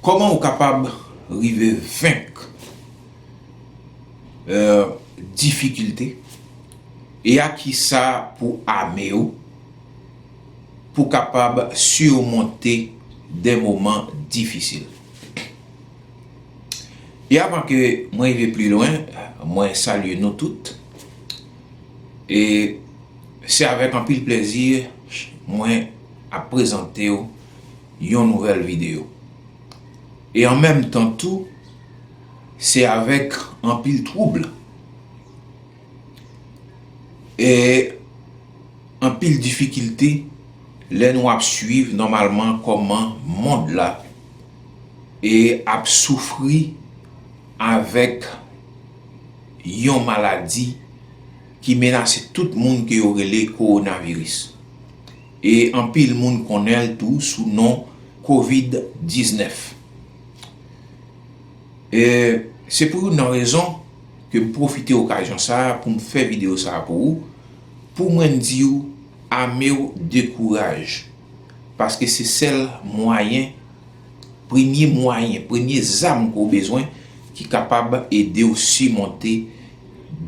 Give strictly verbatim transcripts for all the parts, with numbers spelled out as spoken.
Kòman ou kapab rive venk, eh, difikilte? E a kisa pou ame w pou kapab simonte de moman difisil? E avan ke mwen rive pli lwen, mwen salye nou tout. E se avèk anpil plezi mwen ap prezante w yon nouvèl videyo. E an menm tan tou, se avèk anpil twoub e anpil difikilte lè nou ap swiv nòmalman kòman mond la e ap soufri avèk yon maladi ki menase tout moun ke yo rele kowonaviris. E anpil moun konnen l tou sou non kovid diznèf. E se pou youn nan rezon ke m pwofite okazyon sa a pou m fè videyo sa a pou ou, pou mwen di w, ame w de kouraj. Paske se sèl mwayen, premye mwayen, premye zam ke w bezwen ki kapab ede w simonte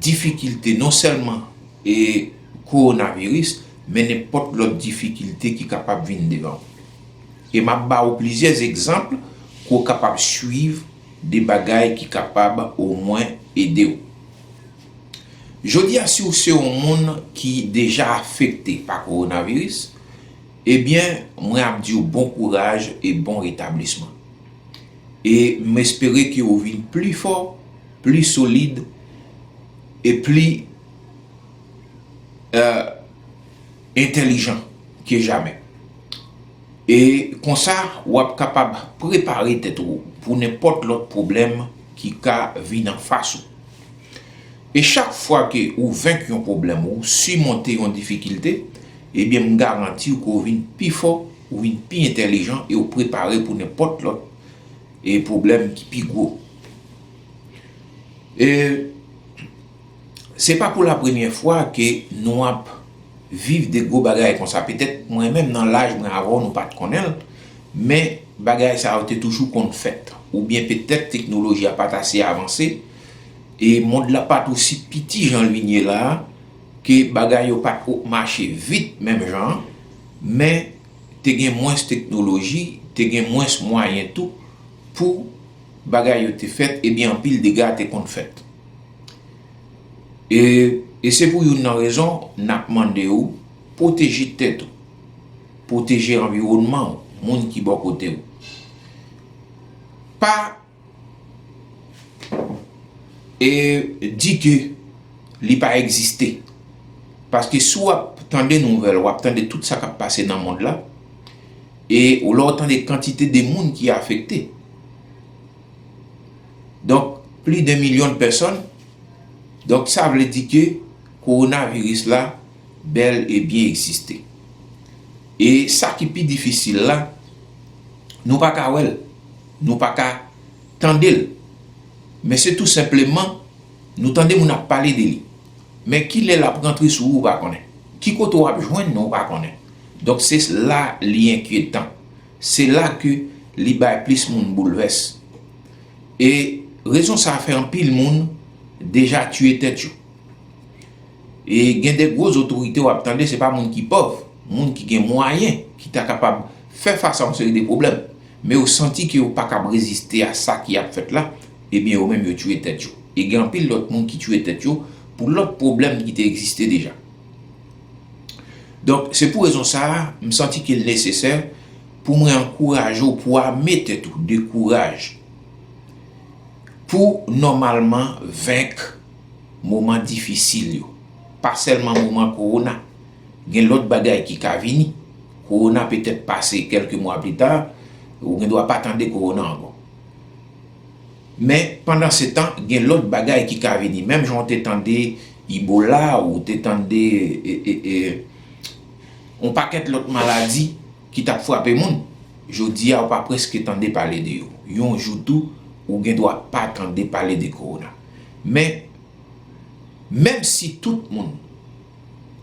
difikilte non sèlman e kowonaviris, men nenpòt lòt difikilte ki kapab vin devan w. E m ap ba w plizyè egzanp ke w kapab swiv de bagay ki kapab omwen ede w. Jodi a, si w se yon moun ki deja afekte pa kowonaviris, ebyen, mwen ap di w bon kouraj e bon retablisman. E m espere ke w vin pli fò, pli solid, e pli, eh, entèlijan ke jamè. E konsa, w ap kapab prepare tèt ou pou nenpòt lòt pwoblèm ki ka vin anfas ou. E chak fwa ke ou venk yon pwoblèm, ou simonte yon difikilte, ebyen, m garanti w ke w vin pi fò, ou vin pi entèlijan e w prepare pou nenpòt lòt, e, pwoblèm ki pi gwo. E se pa pou la premyè fwa ke nou ap viv de gwo bagay konsa. Petèt mwen menm nan laj mwen avè w nou pa t konnen l, men bagay sa yo te toujou konn fèt. Oubyen petèt teknoloji a pa t ase avanse, e mond la pa t osi piti jan l vin ye la a, ke bagay yo pa t mache vit menm jan an, men te gen mwens teknoloji, te gen mwens mwayen tou pou bagay yo te fèt, ebyen anpil dega te konn fèt. E, e se pou youn nan rezon n ap mande w pwoteje tèt ou, pwoteje anviwònman w, moun ki bò kote w. Pa e di ke li pa egziste. Paske si w ap tande nouvèl, w ap tande tout sa k ap pase nan mond la, e lè w tande kantite de moun ki afekte, donk, plis de milyon de pèsòn, donk, sa vle di ke kowonaviris la bèl e byen egziste. E sa ki pi difisil la, nou pa ka wè l, nou pa ka tande l. Men se tou senpleman, nou tande moun ap pale de li. Men kilè l ap rantre sou ou, ou pa konnen. Ki kote w ap jwenn li, ou pa konnen. Donk, se la li enkyetan. Se la ke li bay plis moun boulvès. E rezon sa a fè anpil moun deja tiye tèt yo. E gen de gwo otorite w ap tande, se pa moun ki pòv, moun ki gen mwayen, ki ta kapab fè fas a yon seri de pwoblèm. Men yo santi ke yo pa kab reziste a sa ki ap fèt la, ebyen yo menm yo tiye tèt yo. E gen anpil lòt moun ki tiye tèt yo pou lòt pwoblèm ki te egziste deja. Donk, se pou rezon sa a, m santi ke l nesesè pou mwen ankouraje w, pou ame tèt ou de kouraj, pou nòmalman venk moman difisil yo. Pa sèlman moman kowona. Gen lòt bagay ki ka vini. Kowona petèt pase kèlke mwa pli ta, ou gen dwa pa tande kowona ankò. Men, pandan se tan, gen lòt bagay ki ka vini. Menm jan w te tande Ebola, ou te tande, e, e, e, yon pakèt lòt maladi ki t ap frape moun. Jodi a, ou pa prèske tande pale de yo. Yon jou tou, ou gen dwa pa tande pale de kowona. Men, menm si tout moun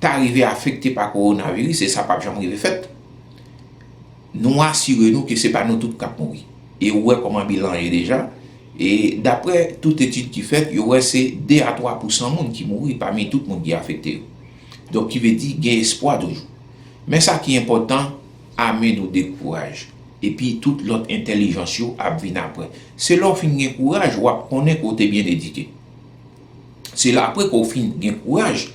ta rive afekte pa kowonaviris, e sa p ap janm rive fèt, nou asire nou ke se pa nou tout k ap mouri. E ou wè kòman bilan ye deja. E daprè tout etid ki fèt, yo wè se de a twa pousan moun ki mouri pami tout moun ki afekte yo. Donk, ki vle di gen espwa toujou. Men sa ki enpòtan, ame nou de kouraj. Epi tout lòt entèlijans yo ap vin apre. Se lè w fin gen kouraj, w ap konnen ke w te byen edike. Se la apre ke w fin gen kouraj,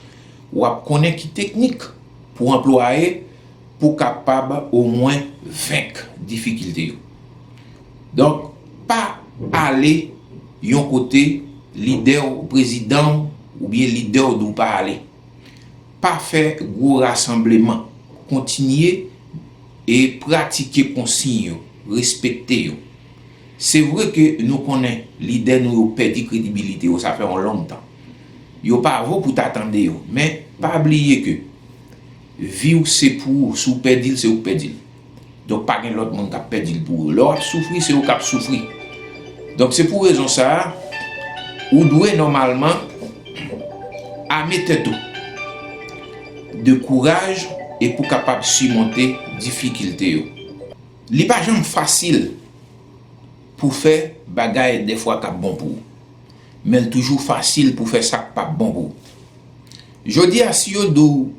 w ap konnen ki teknik pou w anplwaye pou w kapab omwen venk difikilte yo. Donk, pa ale yon kote lidè w, prezidan w, oubyen lidè w di w pa ale. Pa fè gwo rasanbleman. Kontinye e pratike konsiy yo, respekte yo. Se vre ke nou konnen lidè nou yo pèdi kredibilite yo, sa fè yon long tan. Yo pa vo pou ta tande yo, men pa bliye ke vi w se pou ou, si w pèdi l, se ou k pèdi l. Donk, pa gen lòt moun k ap pèdi l pou ou. Lè w ap soufri, se ou k ap soufri. Donk, se pou rezon sa a, ou dwe nòmalman ame tèt ou de kouraj e pou kapab simonte difikilte yo. Li pa janm fasil pou fè bagay dèfwa k ap bon pou ou, men l toujou fasil pou fè sa k p ap bon pou ou. Jodi a, si yo di w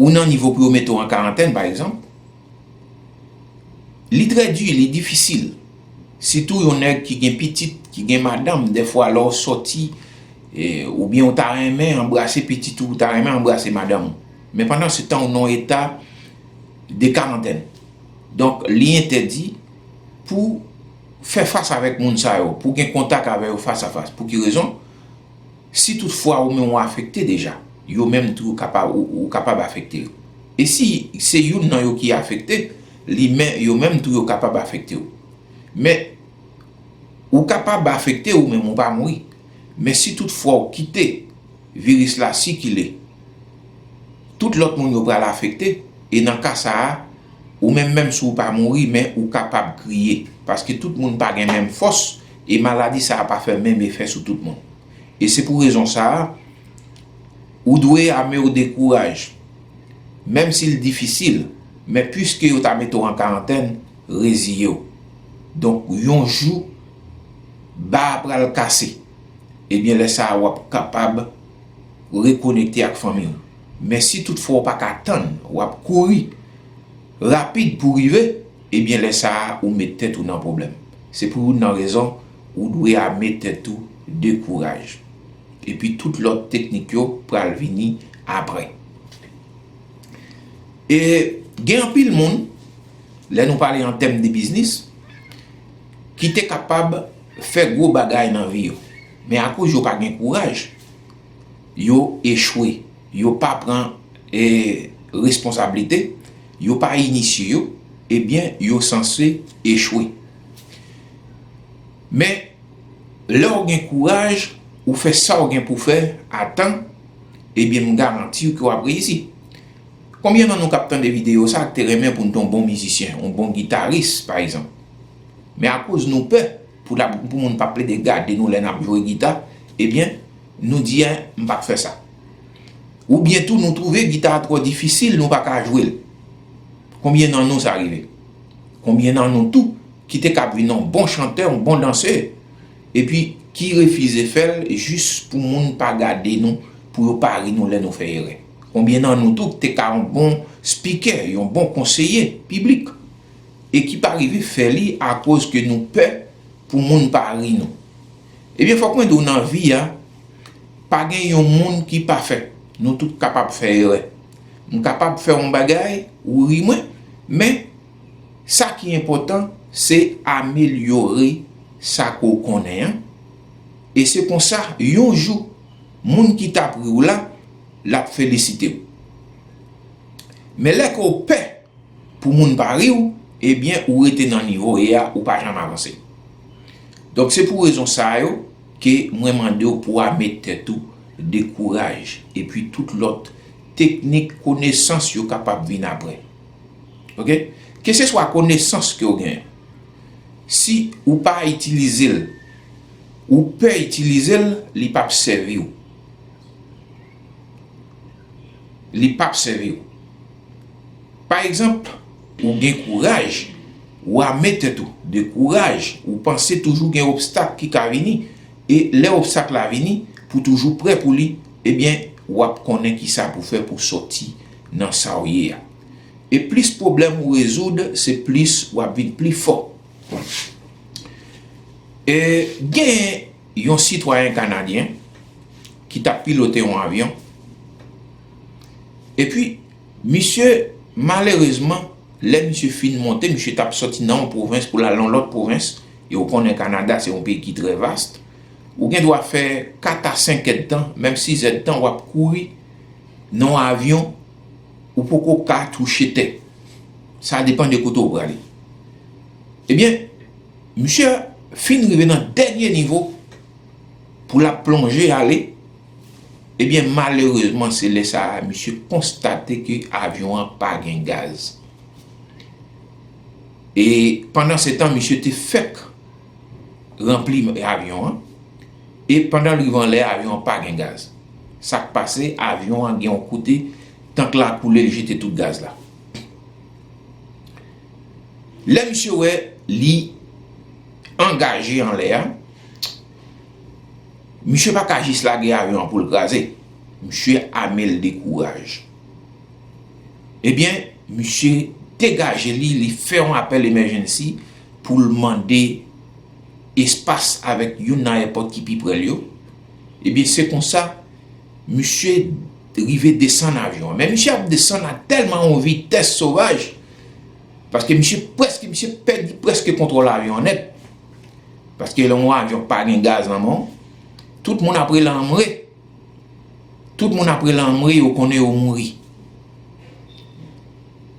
ou nan nivo pou yo mete w an karantèn, pa egzanp, li trè di, li difisil. Sitou yon nèg ki gen pitit, ki gen madanm, dèfwa lè w sòti, e, oubyen ou ta renmen anbrase pitit ou, ou ta renmen anbrase madanm ou. Men pandan se tan, ou nan eta de karantèn. Donk, li entèdi pou fè fas avèk moun sa yo, pou gen kontak avè yo fas a fas. Pou ki rezon? Si toutfwa ou menm ou afekte deja, yo menm tou kapab, ou, ou kapab afekte yo. E si se youn nan yo ki afekte, li men, yo menm tou yo kapab afekte w. Men, ou kapab afekte ou menm ou pa mouri. Men si toutfwa ou kite viris la sikile, tout lòt moun yo pral afekte, e nan ka sa a, ou menm, menm si w pa mouri, men ou kapab griye, paske tout moun pa gen menm fòs, e maladi sa a pa fè menm efè sou tout moun. E se pou rezon sa a, ou dwe ame w de kouraj. Menm si l difisil, men piske yo ta mete w an karantèn, reziye w. Donk, yon jou, ba a pral kase. Ebyen, lè sa a, w ap kapab rekonekte ak fanmi w. Men si toutfwa w pa ka tann, w ap kouri rapid pou rive, ebyen, lè sa a, ou met tèt ou nan pwoblèm. Se pou youn nan rezon ou dwe ame tèt ou de kouraj. Epi tout lòt teknik yo pral vini apre. E gen anpil moun, lè nou pale an tèm de biznis, ki te kapab fè gwo bagay nan vi yo. Men akoz yo pa gen kouraj, yo echwe. Yo pa pran, e, responsablite, yo pa inisye yo, ebyen, yo sanse echwe. Men, lè w gen kouraj, ou fè sa w gen pou fè a tan, ebyen, m garanti w ke w ap reyisi. Konbyen nan nou k ap tande videyo sa a k te renmen pou n te yon bon mizisyen, yon bon gitaris, pa egzanp? Men akoz nou pè pou l ap, pou moun p ap plede gade nou lè n ap jwe gita, ebyen, nou di, "En, m p ap fè sa." Oubyen tou, nou twouve gita a twò difisil, nou pa ka jwe l. Konbyen nan nou sa rive? Konbyen nan nou tou ki te kab vin yon bon chantè, yon bon dansè, epi ki refize fè l jis pou moun pa gade nou, pou yo pa ri nou lè nou fè erè? Konbyen nan nou tou ki te ka yon bon spikè, yon bon konseye piblik, e ki pa rive fè li akoz ke nou pè pou moun pa ri nou? Ebyen, fòk mwen di w, nan vi a, pa gen yon moun ki pafè. Nou tout kapab fè erè. M kapab fè yon bagay, ou ri mwen, men sa ki enpòtan, se amelyore sa ke w konnen an. E se konsa, yon jou, moun ki t ap ri w la, l ap felisite w. Men lè ke w pè pou moun pa ri w, ebyen, ou rete nan nivo w ye a, ou pa janm avanse. Donk, se pou rezon sa yo ke mwen mande w pou ame tèt ou de kouraj, epi tout lòt teknik, konesans yo kapab vin apre. Oke? Keseswa konesans ke w genyen, si ou pa itilize l, ou pè itilize l, li p ap sèvi w. Li p ap sèvi w. Pa egzanp, ou gen kouraj, ou ame tèt ou de kouraj, ou panse toujou gen obstak ki ka vini, e lè obstak la vini, pou toujou prè pou li, ebyen, w ap konnen kisa pou fè pou sòti nan sa w ye a. E plis pwoblèm ou rezoud, se plis w ap vin pli fò. E gen yon sitwayen kanadyen ki t ap pilote yon avyon. Epi, misye, malerezman, lè misye fin monte, misye t ap sòti nan yon pwovens pou l al nan yon lòt pwovens, e ou konnen Kanada se yon peyi ki trè vast. Ou gen dwa fè kat a senk èdtan, menm sis èdtan, w ap kouri nan yon avyon, ou poko ka touche tè. Sa depann de kote w prale. Ebyen, misye fin rive nan dènye nivo pou l ap plonje ale. Ebyen, malerezman, se lè sa a, misye konstate ke avyon an pa gen gaz. E pandan se tan, misye te fèk ranpli avyon an. E pandan l rive anlè, avyon an pa gen gaz. Sa k pase, avyon an gen yon kote, tank la koule, l jete tout gaz la. Lè misye wè li angaje anlè a, misye pa ka jis lage avyon an pou l kraze. Misye ame l de kouraj. Ebyen, misye degaje li, li fè yon apèl emergency pou l mande espas avèk youn nan èpòt ki pi prè l yo. Ebyen, se konsa, misye rive desann avyon an. Men misye ap desann a tèlman yon vitès sovaj, paske misye prèske, misye pèdi prèske kontwòl avyon an nèt. Paske lè yon avyon pa gen gaz nan men w, tout moun ap rele anmwe. Tout moun ap rele anmwe, yo konnen yo mouri.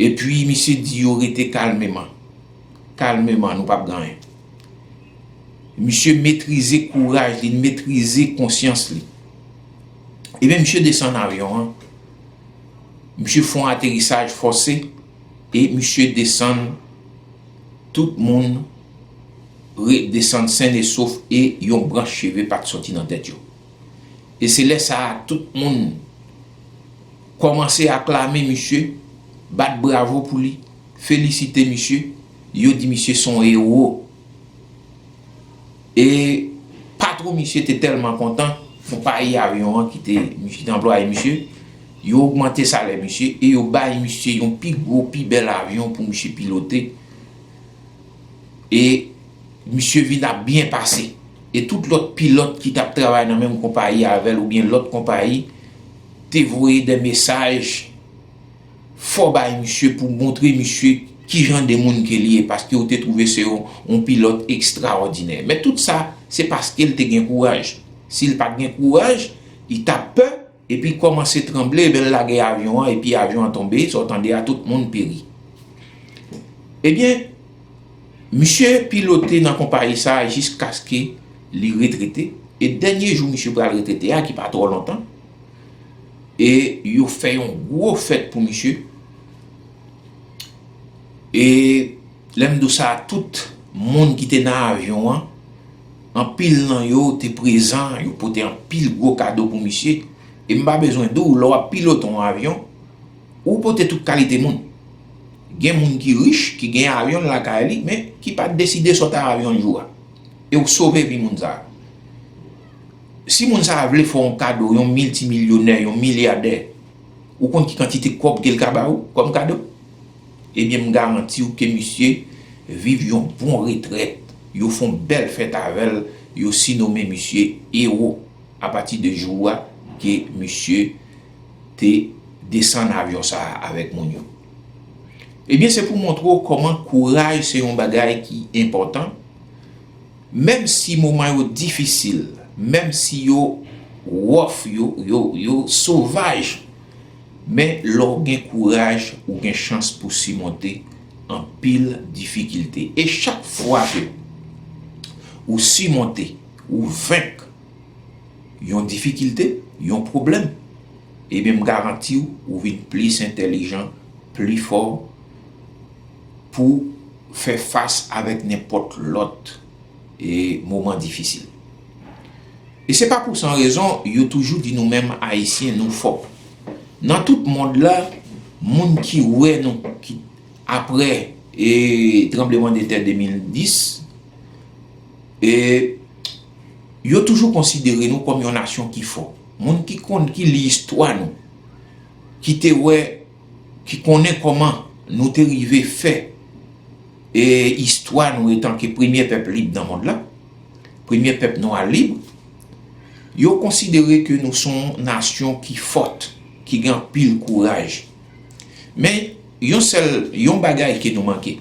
Epi misye di yo rete kalmeman. Kalmeman, nou p ap gen anyen. Misye metrize kouraj li, metrize konsyans li. Ebyen, misye desann avyon an. Misye fè yon aterisaj fòse e misye desann, tout moun re-, desann sen e sof e yon branch cheve pa t sòti nan tèt yo. E se lè sa a, tout moun kòmanse aklame misye, bat bravo pou li, felisite misye, yo di misye se yon ewo. E patwon misye te tèlman kontan, konpayi avyon an ki te, ki te anplwaye misye, yo ogmante salè misye e yo bay misye yon pi gwo, pi bèl avyon pou misye pilote. E misye vin ap byen pase. E tout lòt pilòt ki t ap travay nan menm konpayi avè l oubyen lòt konpayi te voye de mesaj fò bay misye pou montre misye ki jan de moun ke li ye, paske yo te twouve se yon, yon pilòt ekstraòdinè. Men tout sa, se paske l te gen kouraj. Si l pa t gen kouraj, li t ap pè, epi kòmanse tranble, ebyen l lage avyon an, epi avyon an tonbe, sa w tande a, tout moun peri. Ebyen, misye pilote nan konpayi sa a jiskaske li retrete, e dènye jou misye pral retrete a, ki pa twò lontan, e yo fè yon gwo fèt pou misye. E lè m di w sa, tout moun ki te nan avyon an, anpil nan yo te prezan, yo pote anpil gwo kado pou misye. E m pa bezwen di w, lè w ap pilote yon avyon, ou pote tout kalite moun. Gen moun ki rich, ki gen avyon l lakay li, men ki pa t deside sot nan avyon l jou a. E w sove vi moun sa a. Si moun sa a vle fè w yon kado, yon miltimilyonè, yon milyadè, ou konn ki kantite kòb ke l ka ba ou kòm kado? Ebyen, m garanti w ke misye viv yon bon retrèt. Yo fè yon bèl fèt avè l, yo sinome misye ewo apati de jou a ke misye te desann avyon sa a avèk moun yo. Ebyen, se pou montre w kòman kouraj se yon bagay ki enpòtan. Menm si moman yo difisil, menm si yo wòf, yo, yo, yo sovaj, men lè w gen kouraj, ou gen chans pou simonte anpil difikilte. E chak fwa ke ou simonte, ou venk yon difikilte, yon pwoblèm, ebyen, m garanti w, ou vin plis entèlijan, pli fò pou fè fas avèk nenpòt lòt, e, moman difisil. E se pa pou san rezon yo toujou di nou menm Ayisyen, nou fò. Nan tout mond la, moun ki wè nou, ki, apre e tranblemanntè de mil dis, e yo toujou konsidere nou kòm yon nasyon ki fò. Moun ki konn, ki li istwa nou, ki te wè, ki konnen kòman nou te rive fè e istwa nou etanke premye pèp lib nan mond la, premye pèp nwa lib, yo konsidere ke nou se yon nasyon ki fòt, ki gen anpil kouraj. Men, yon sèl, yon bagay ke nou manke,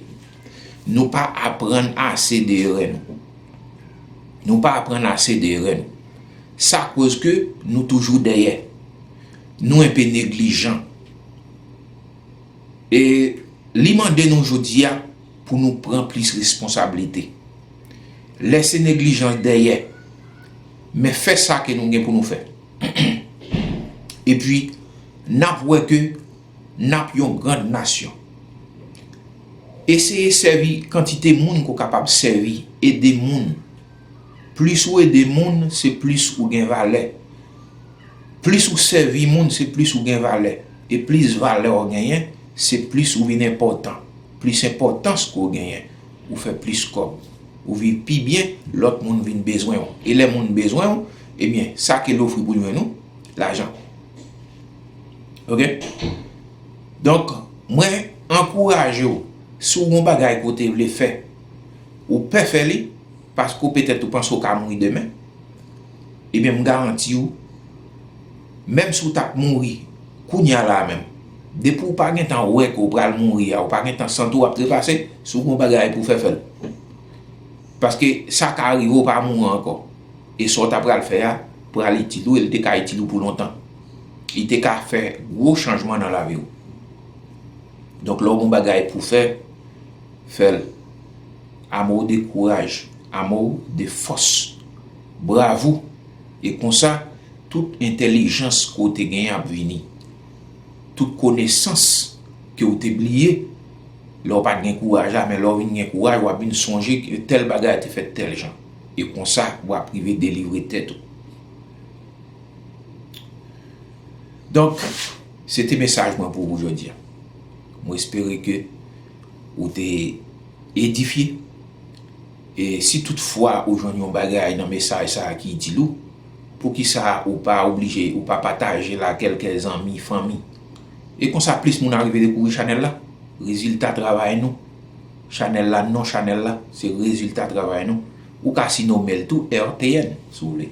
nou pa aprann ase de erè nou. Nou pa aprann ase de erè nou. Sa koz ke nou toujou dèyè. Nou enpe neglijan. E li mande nou jodi a pou nou pran plis responsablite. Lèse neglijans dèyè, men fè sa ke nou gen pou nou fè. Epi, n ap wè ke n ap yon grann nasyon. Eseye sèvi kantite moun ke w kapab sèvi, ede moun. Plis ou ede moun, se plis ou gen valè. Plis ou sèvi moun, se plis ou gen valè. E plis valè w genyen, se plis ou vin enpòtan. Plis enpòtans ke w genyen, ou fè plis kòb. Ou viv pi byen, lòt moun vin bezwen w. E lè moun bezwen w, ebyen, sa ke l ofri pou jwenn ou, lajan. Oke? Donk, mwen ankouraje w, si w gen yon bagay ke w te vle fè, ou pè fè li, paske w petèt ou panse w ka mouri demen, ebyen, m garanti w, menm si w t ap mouri kounye a la a menm, depi w pa gentan wè ke w pral mouri a, ou pa gentan santi w ap trepase, si w gen yon bagay pou w fè, fè l. Paske sa ka rive w pa mouri ankò. E sa w ta pral fè a pral itil ou, e l te ka itil ou pou lontan. Li te ka fè gwo chanjman nan lavi w. Donk, lè w gen yon bagay pou w fè, fè l. Amo de kouraj, amo de fòs. Bravo. E konsa, tout entèlijans ke w te genyen ap vini. Tout konesans ke w te bliye, lè w pa t gen kouraj la, men lè w vin gen kouraj, w ap vin sonje ke tèl bagay te fèt tèl jan. E konsa, w ap rive delivre tèt ou. Donk, se te mesaj mwen pou ou jodi a. Mwen espere ke ou te edifye. E si toutfwa ou jwenn yon bagay nan mesaj sa a ki itil ou, poukisa ou pa oblije, ou pa pataje l ak kèlke zanmi, fanmi? E konsa plis moun a rive dekouvri chanèl la. Rezilta travay nou. Chanèl la, non chanèl la, se rezilta travay nou. Ou ka sinome l tou, R T N, si w vle.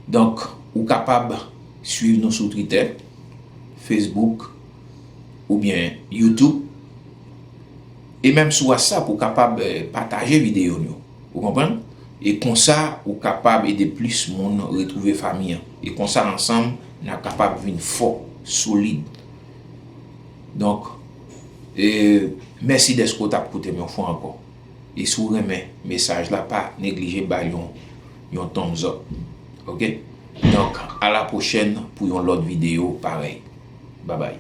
Donk, ou kapab swiv nou sou Twitter, Facebook, oubyen YouTube. E menm sou WhatsApp, ou kapab, eh, pataje videyo nou yo. Ou konprann? E konsa, ou kapab ede plis moun retwouve fanmi an. E konsa, ansanm, n a kapab vin fò, solid. Donk, eh, mèsi dèske w t ap koute m yon fwa ankò. E si w renmen mesaj la, pa neglije ba l yon, yon thumbs up. Oke? Donk, a la pwochèn pou yon lòt videyo parèy. Babay.